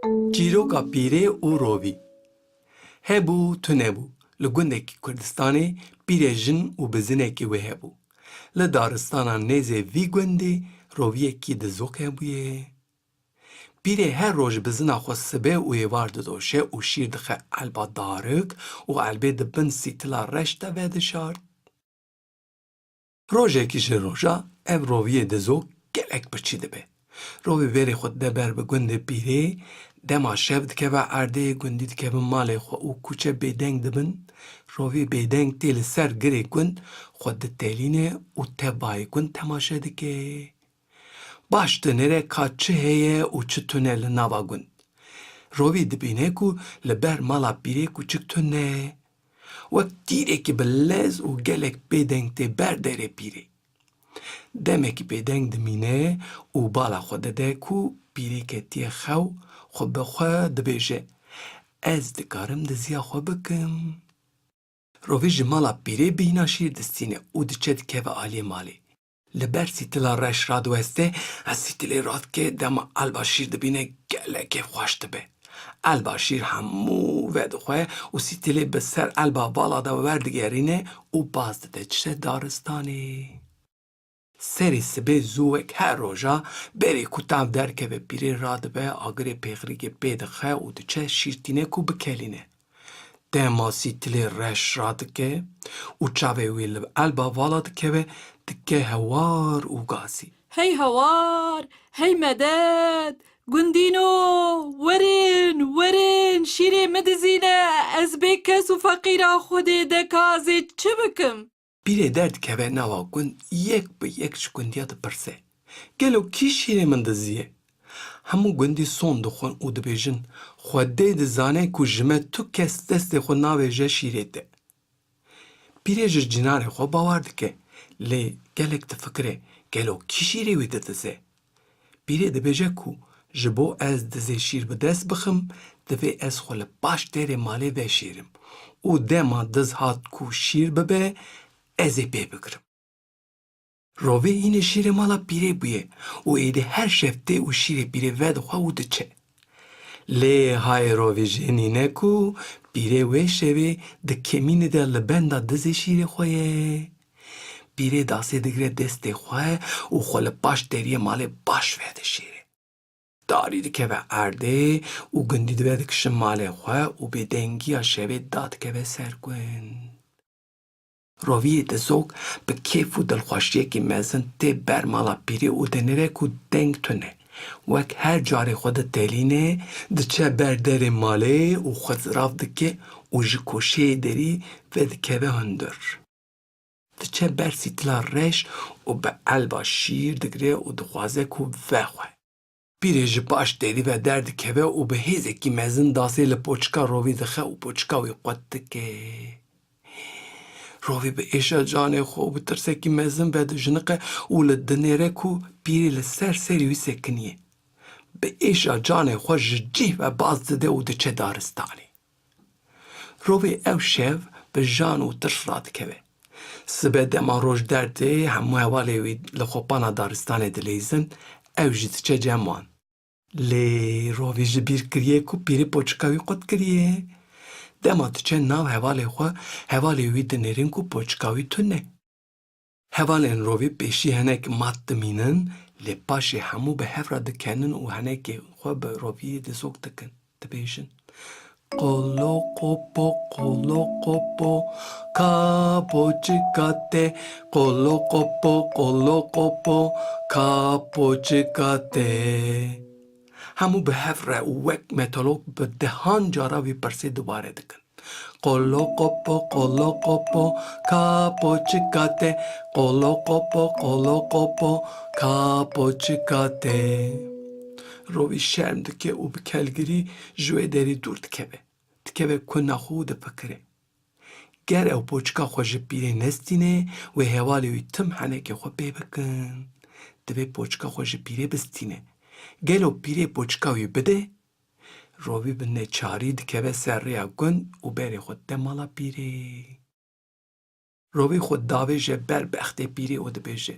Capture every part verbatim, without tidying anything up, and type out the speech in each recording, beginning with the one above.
Çîroka pîrê û rovî. Hebû, tunebû. Li gundekî Kurdistanê pîrê jin û bizinekî wê hebû. Li daristana nêzê vî gundê roviyekî dizok hebûye. Pîrê her roj bizina xwe sibe û êvar didoşe û şîr dixe elba darik û elbê di bin sîtila reş de vedişart. Rojekî ji roja ev roviyê dizok gelek birçî dibe. Rovî berê xwe dide ber bi gundê pîrê, dema şev dikeve erdê, gundî dikevin malê xwe û kuçe bêdeng dibin. Rovî bêdeng tê li ser girê gund xwe ditelîne û tev bayê gund temaşe dike. Baş dinêre ka çi heye û çi tune li nava gund. Rovî dibîne ku li ber mala pîrê kuçik tune ye. Wek tîrekî bi lez û gelek bêdeng tê ber derê pîrê. Demekî bêdeng dimîne û bala xwe dide ku pîrê ketiye xew, xwe bi xwe dibêje, "Ez dikarim diziya xwe bikim." Rovî ji mala pîrê bîna şîr distîne û diçe dikeve aliyê malê. Li ber sîtila reş radiweste, sîtilê radike, dema elba şîr dibîne gelek kêfxweş dibe. Elba şîr hemû vedixwe û sîtilê bi ser elba vala de werdigerîne û baz dide diçe daristanê. Serê sibê zû wek her roja berê ku tav derkeve pîrê radibe agirê pêxirîgê pê dixe û diçe şîr tîne ku bikelîne. Dema sîtilê reş radike û çavê wî li elba vala dikeve, dike hewar û gazî. Hey hewar, hey medet, gundîno, werin, werin, şîrê min dizîne, ez bê kes û feqîra Xwedê dekazê çi bikim? Pîrê derdikeve nava gund, yek bi yek ji gundiya dipirse, "Gelo kî şîrê min diziye?" Hemû gundî son dixwin û dibêjin, "Xwedê dizane ku ji me tu kes destê xwe navêje şîrê te." Pîrê ji cinarê xwe bawer dike, lê gelek difikire, "Gelo kî şîrê wî didize?" Pîrê dibêje ku ji bo ez dizê şîr bi dest bixim, divê ez xwe li paş derê malê veşêrim û dema diz hat ku şîr bibe, ez ê pê bigirim. Rovê hînê şîrê mala pîrê bûye û êdî her şev tê û şîrê pîrê vedixwe û diçe. Lê hayê rovî jê nîne ku pîrê wê şevê di kemînê de li benda dizê şîrê xwe ye. Pîrê dasê digire destê xwe û xwe li paş deriyê malê baş vedişêre. Darî dikeve erdê û gundî dibe dikişin malê xwe û bêdengiya şevê dadikeve ser gund. Roviyê dizok bi kêf û dilxweşiyekî mezin tê ber mala pîrê û dinêre ku deng tune. Wek her carê xwe ditelîne, diçe ber derê malê û xwe zirav dike û ji koşeyê derî vedikeve hundir. Diçe ber sîtila reş û bi elba şîr digire û dixwaze ku vexwe. Pîrê ji paş derî ve derdikeve û bi hêzekî mezin dasê li poçika rovî dixe û poçika wî qut dike. Rovî bi êşa canê xwe û bi tirsekî mezin vedijiniqe û li dinêre ku pîrê li ser serê wî sekiniye. Bi êşa canê xwe ji cih ve baz dide û diçe daristanê. Rovê ew şev bi jan û tirs radikeve. Sibe dema roj dertê, hemû hevalê wî li xopana daristanê dileyzin, ew jî diçe cem wan. Lê rovî ji bîr kiriye ku pîrê poçika wî qut kiriye. Dema diçe nav hevalê xwe, hevalê wî dinêrin ku poçika wî tune. Hevalên rovî pêşî henek mat dimînin, lê paşê hemû bi hev re dikenin û henekê xwe bi roviyê dizok dikin. Dibêjin, "Qolo qopo, qolo qopo, ka poçika te, qolo qopo, qolo qopo, ka poçika te." Hemû bi hev re û wek metolok bi dehan cara vî pirsê dubare dikin. Qolo qopo, qolo qopo, ka poçika te, qolo qopo, qolo qopo, ka poçika te. Rovî şerm dike û bi kelgirî ji wê derî dûr dikeve. Dikeve kuna xwe û difikire. Ger ew poçika xwe ji pîrê nestîne, wê hevalê wî tim henekê xwe pê bikin. Divê poçika xwe ji pîrê bistîne. Gelo pîrê poçika wî bide? Rovî bi neçarî dikeve ser rêya gund û berê xwe dide mala pîrê. Rovî xwe davêje ber bextê pîrê û dibêje,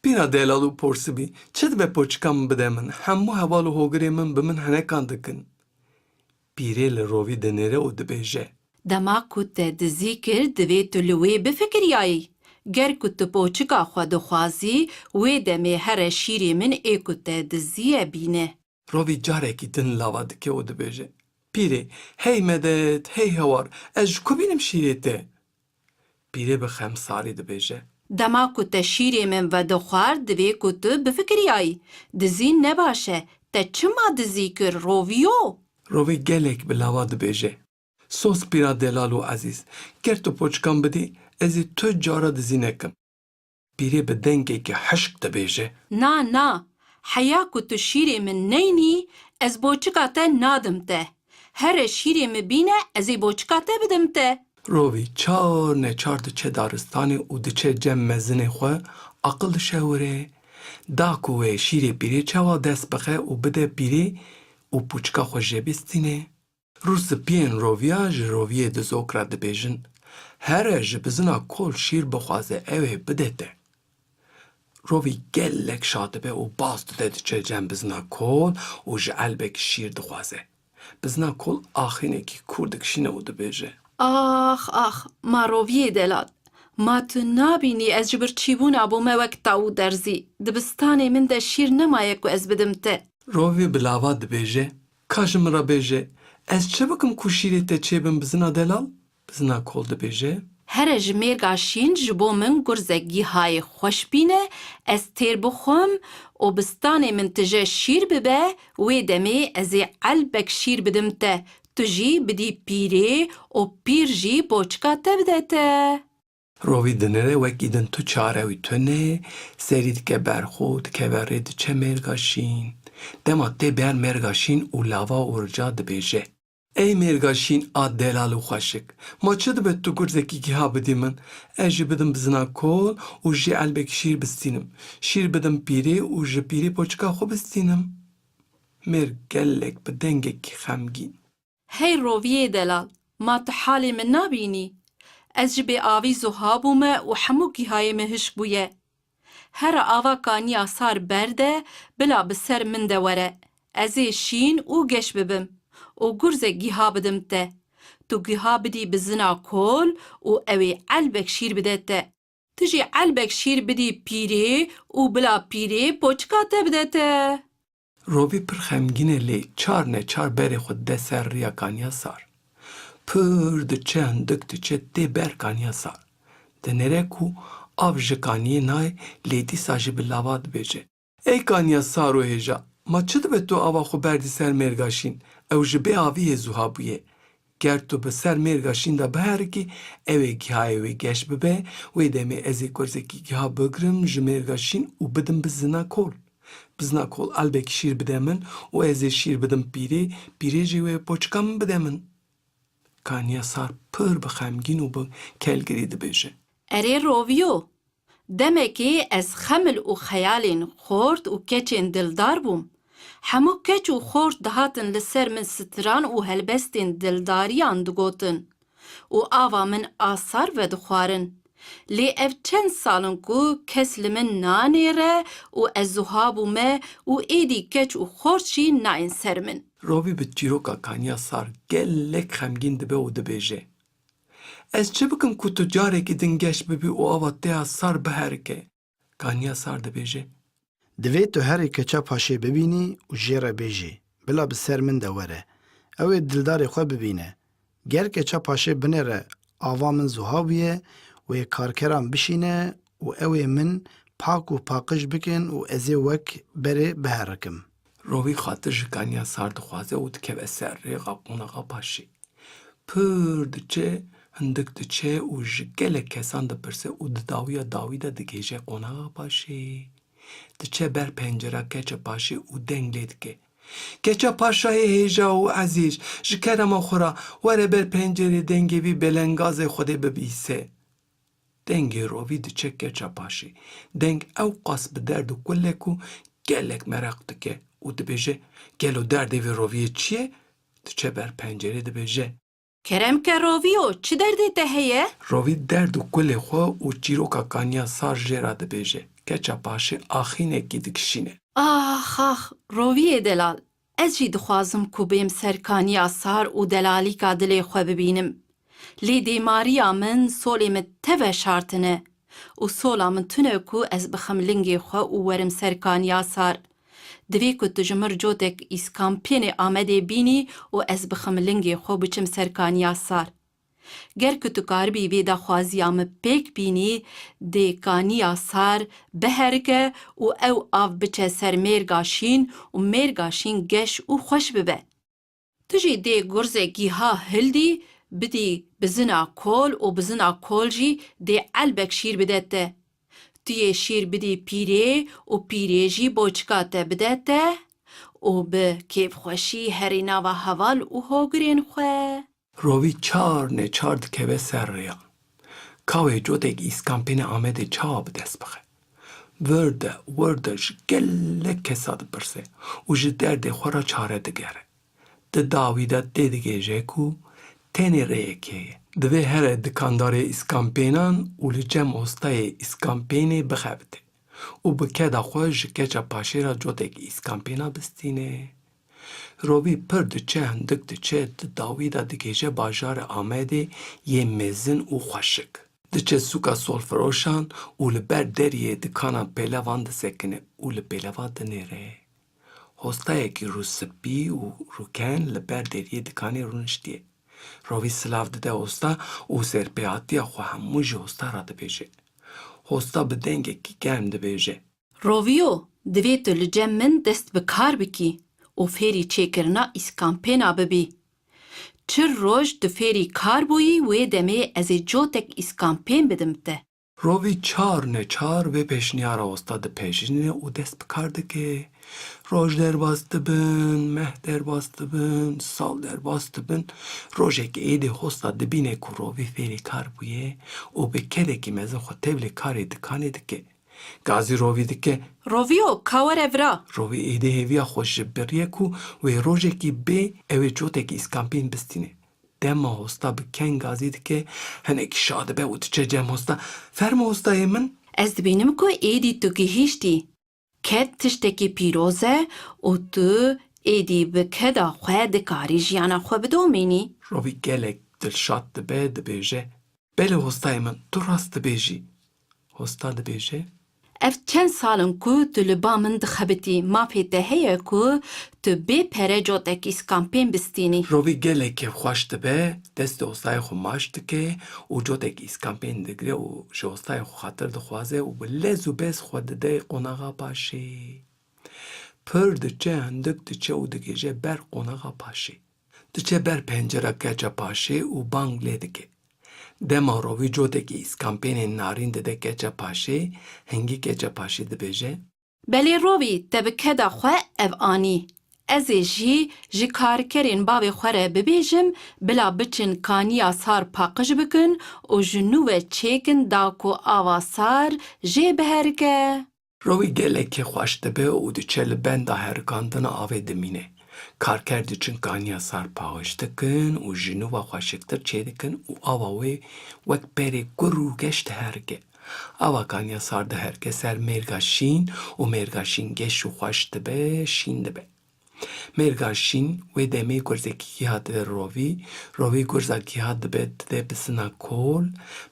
"Pîra delal û porsibî, çi dibe poçika min bide min? Hemû heval û hogirê min bi min henekan dikin. Pîrê li Rovî dinêre û dibêje: Dema ku te dizî kir, divê tu li wê bifikiriyayî. Ger ku tu poçika xwe dixwazî, wê demê here şîrê min ê ku te diziye bîne. Rovî carekî din lava dike û dibêje: Pîrê, hey medet, hey hewar, ez ji ku bînim şîrê te? Pîrê bi xemsarî dibêje: Dema ku te şîrê min vedixwar, divê ku tu bifikiriyayî. Dizî ne baş e, te çima dizî kir, Roviyo? Rovî gelek bi lava dibêje: Sos pîra delal û ezîz, ger tu poçikan bidî, ez ê tu cara dizî nekim. Pîrê bi dengekî hişk dibêje: Na, na, heya ku tu şîrê min neynî, ez boçika te nadim te. Here şîrê min bîne, ez ê boçika te bidim te. Rovî çar neçar diçe daristanê û diçe cem mezinê xwe, aqil dişewire, da ku wê şîrê pîrê çawa dest bixe û bide pîrê û poçika xwe jê bistîne. Rûspiyên Roviya ji Roviyê dizok re dibêjin: Here ji bizina kol şîr bixwaze, ew ê bide te. Rovî gelek şa dibe û baz dide diçe cem bizina kol û ji elbekî şîr dixwaze. Bizina kol axînekî kûr dikişîne û dibêje: Ax, ax, ma Roviyê delal, ma tu nabînî ez ji birçîbûna bûme wek tawû derzî. Di bistanê min de şîr nemaye ku ez bidim te. Rovî bi lava dibêje: Ka ji min re bêje, ez çi bikim ku şîrê te çêbim bizina delal? Bizina kol dibêje: Here ji mêrga şîn ji bo min gurzek gîhayê xweş bîne, ez têr bixwim û bistanê min tije şîr bibe, wê demê ez ê elbek şîr bidim te, tu jî bidî pîrê û pîr jî boçika te bide te. Rovî dinire wekî din tu çare wî tune, serî dike ber xwe û dikeve rê diçe mêrga şîn. Dema tê ber mêrga şîn û lava û rica dibêje: Ey mêrga şîn a delal û xweşik, ma çi dibe tu gurzekî giha bidî min, ez jî bidim bizina kol û jê elbek şîr bistînim. Şîr bidim pîrê û ji pîrê poçika xwe bistînim. Mêr gelek bi dengekî xemgîn: Hey Roviyê delal, ma tu halê min nabînî? Ez ji bêavî zuha bûme û hemû gihayê min hişk bûye. Here ava kaniya sar berde, bila bi ser min de were. Ez ê şîn û geş bibim û gurzek giha bidim te. Tu giha bidî bizina kol û ew ê elbek şîr bide te. Tu jî elbek şîr bidî pîrê û bila pîrê poçika te bide te. Rovî pir xemgîn e lê çar neçar berê xwe dide ser riya kaniya sar. Pir diçe, hindik diçe tê ber kaniya sar. Dinêre ku av ji kaniyê nayê lê dîsa jî bi lava dibêje: Ey kaniya sar û hêja, ma çi dibe tu ava xwe berdî ser mêrga şîn? Ew ji bêaviyê zuha bûye. Ger tu bi ser mêrga şîn de biherikî, ew ê gihayê wê geş bibe, wê demê ez ê kurzekî giha bigirim ji mêrga şîn û bidim bizina kol. Bizina kol elbekî şîr bide min û ez ê şîr bidim pîrê, pîrê jî wê poçika min bide min. Kaniya sar pir bi xemgîn û bi kelgirî dibêje: Erê Roviyo, demekê ez xemil û xeyalên xort û keçên dildar bûm. Hemû keç û xort dihatin li ser min stiran û helbestên dildariyan digotin û ava min a sar vedixwarin. Lê ev çend sal in ku kes li min nanêre û ez zuha bûme û êdî keç û xort jî nayên ser min. Rovî bi çîroka kaniya sar gelek xemgîn dibe û dibêje: Ez çi bikim ku tu carekî din geş bibî û ava te ya sar biherike? Kaniya sar dibêje: Divê tu herî keça paşê bibînî û jê re bêjî, bila bi ser min de were. Ew ê dildarê xwe bibîne. Ger keça paşê binêre ava min zuha bûye, wê karkeran bişîne û ew ê min pak û paqij bikin û ez ê wek berê biherikim. Rovî xatir ji kaniya sar dixwaze û dikeve ser rêxa qonaxa paşê. Pir diçe, hindik diçe û ji gelek kesan dipirse û di dawiya dawî de digihêje qonaxa paşê. Diçe ber pencera keça paşê û deng lê dike: Keça paşayê hêja û ezîz, ji kerema xwe re were ber pencerê dengê vî belengazê Xwedê bibîse. Dengê Rovî diçe keça paşê. Deng ewqas bi derd û kul e ku gelek meraq dike û dibêje: Gelo derdê vê Roviyê çi ye? Diçe ber pencerê dibêje: Kerem ke Roviyo, çi derdê te heye? Rovî derd û kulê xwe û çîroka kaniya sar jê re dibêje. Keça paşê axînekî dikişîne. Ax, ax, Roviyê delal. Ez jî dixwazim ku bêm ser kaniya sar û delalîka dilê xwe bibînim. Lê dêmariya min solê min tev veşartine û sola min tune ku ez bixim lingê xwe û werim ser kaniya sar. Divê ku tu ji mir cotek îskampênê Amedê bînî û ez bixim lingê xwe biçim ser kaniya sar. Ger ku tu karibî vê daxwaziya min pêk bînî, dê kaniya sar biherike û ew av biçe ser mêrga şîn û mêrga şîn geş û xweş bibe. Tu jî dê gurzek giha hildî bidî bizina kol û bizina kol jî dê elbek şîr bide te. Tu yê şîr bidî pîrê û pîrê jî boçika te bide te û bi kêfxweşî herî nava heval û hogirên xwe. Rovî çar neçar dikeve ser rêya. Ka wê cotek îskampênê Amedê çawa bi dest bixe? Vir de, wir de ji gelek kesa dipirse û ji derdê xwe re çare digere. Di dawî de têdigêje ku tenê rêyekê ye. Divê here dikandarê îskampênan û li cem ostayê îskampênê bixebite û bi keda xwe ji keça paşê re cotek îskampêna bistîne. Rovî pir diçe, hindik diçe, di dawî de digêje bajarê Amedê yê mezin û xweşik. Diçe sûka solfiroşan û li ber deriyê dikana pêlevan disekine û li pêleva dinêre. Hostayekî rûspî û rûken li ber deriyê dikanê rûniştiye. Rovî silav dide hosta û serpêhatiya xwe hemû ji hosta re dibêje. Hosta bi dengekî germ dibêje. Roviyo, divê tu li cem min dest bi kar bikî û fêrî çêkirina îskampêna bibî. Çil roj tu fêrî kar bûyî, wê demê ez ê cotek îskampên bidim te. Rovî çar neçar vê pêşniyara hosta dipejîne û dest bi kar dike. Roj derbas dibin, meh derbas dibin, sal derbas dibin. Rojek êdî hosta dibîne ku Rovî fêrî kar bûye û bi kedekî mezin xwe tevlî karê dikanê dike. Gazî Rovî dike. Roviyo, ka were vira. Rovî êdî hêviya xwe ji biriye ku wê rojekî bê ew ê cotekî îskampîn bistîne. Dema hosta bi keng gazî dike, hinekî şa dibe û diçe cem hosta. Fermo hostayê min. Ez dibînim ku êdî tu gihîştî. Ked tiştekî pîroz e û tu êdî bi keda xwe dikarî jiyana xwe bidomînî. Rovî gelek dilşad dibe, dibêje. Belê hostayê min, tu rast dibêjî. Hosta dibêje. Ev çend sal in ku tu li ba min dixebitî, mafê te heye ku tu bê pere cotek îskampên bistînî. Rovî gelek kêfxweş dibe, destê hostayê xwe maç dike û cotek îskampên digire û ji hostayê xwe xatir dixwaze û bi lez û bez xwe dide qonaxa paşê. Pir diçe, hindik diçe û digihêje ber qonaxa paşê. Diçe ber pencera keça paşê û bang lê dike. Dema Rovî cotekî îskampênên narîn dide keça paşê, hingî keça paşê dibêje. Belê Rovî, te bi keda xwe ev anî. Ez ê jî ji karkerên bavê xwe re bibêjim, bila biçin kaniya sar paqij bikin û ji nû ve çêkin da ku ava sar jê biherike. Rovî gelek kêfxweş dibe û diçe li benda herikandina avê dimîne. Karker diçin kaniya sar paqij dikin û ji nû ve xweşiktir çêdikin û ava wê wek perê gur û geş diherike. Ava kaniya sar diherike ser mêrga şîn û mêrga şîn geş û xweş dibe, şîn dibe. Mêrga şîn wê demê gurzekî giha dide Rovî, Rovî gurza giha dibe dide bizina kol,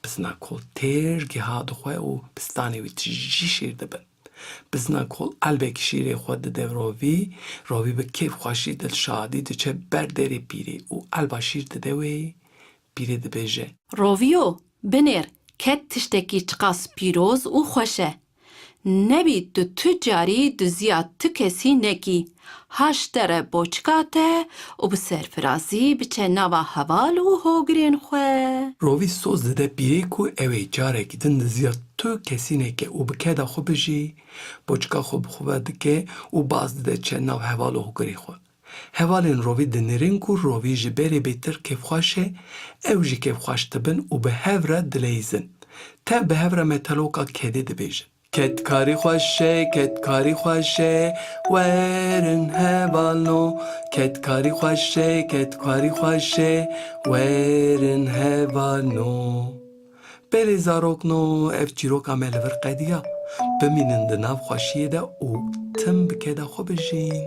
bizina kol têr giha dixwe û bistanê wî tijî şîr dibin. Bizina kol elbekî şîrê xwe dide Rovî, Rovî bi kêfxweşî dilşadî diçe ber derê pîrê û elba şîr dide wê. Pîrê dibêje. Roviyo, binêr, ked tiştekî çiqas pîroz û xweş e. Nebî tu tu carî duziya tu kesî nekî. Ha ji te re boçika te û bi serfirazî biçe nava heval û hogirên xwe. Rovî soz dide pîrê ku ew ê carekî din duziya tu kesî neke û bi keda xwe bijî, boçika xwe bi xwe ve dike û baz dide çe nav heval û hogirê xwe. Hevalên Rovî dinêrin ku Rovî ji berê bêtir kêfxweş e, ew jî kêfxweş dibin û bi hev re dileyîzin. Tev bi hev re metaloka kedê dibêjin. Kedkarî xweş e, kedkarî xweş e, werin hevalno. Kedkarî xweş e, kedkarî xweş e, werin hevalno. Belê zarokno, ev çîroka me li vir qediya. Bimînin di nav xweşiyê de û tim bi keda xwe bijîn.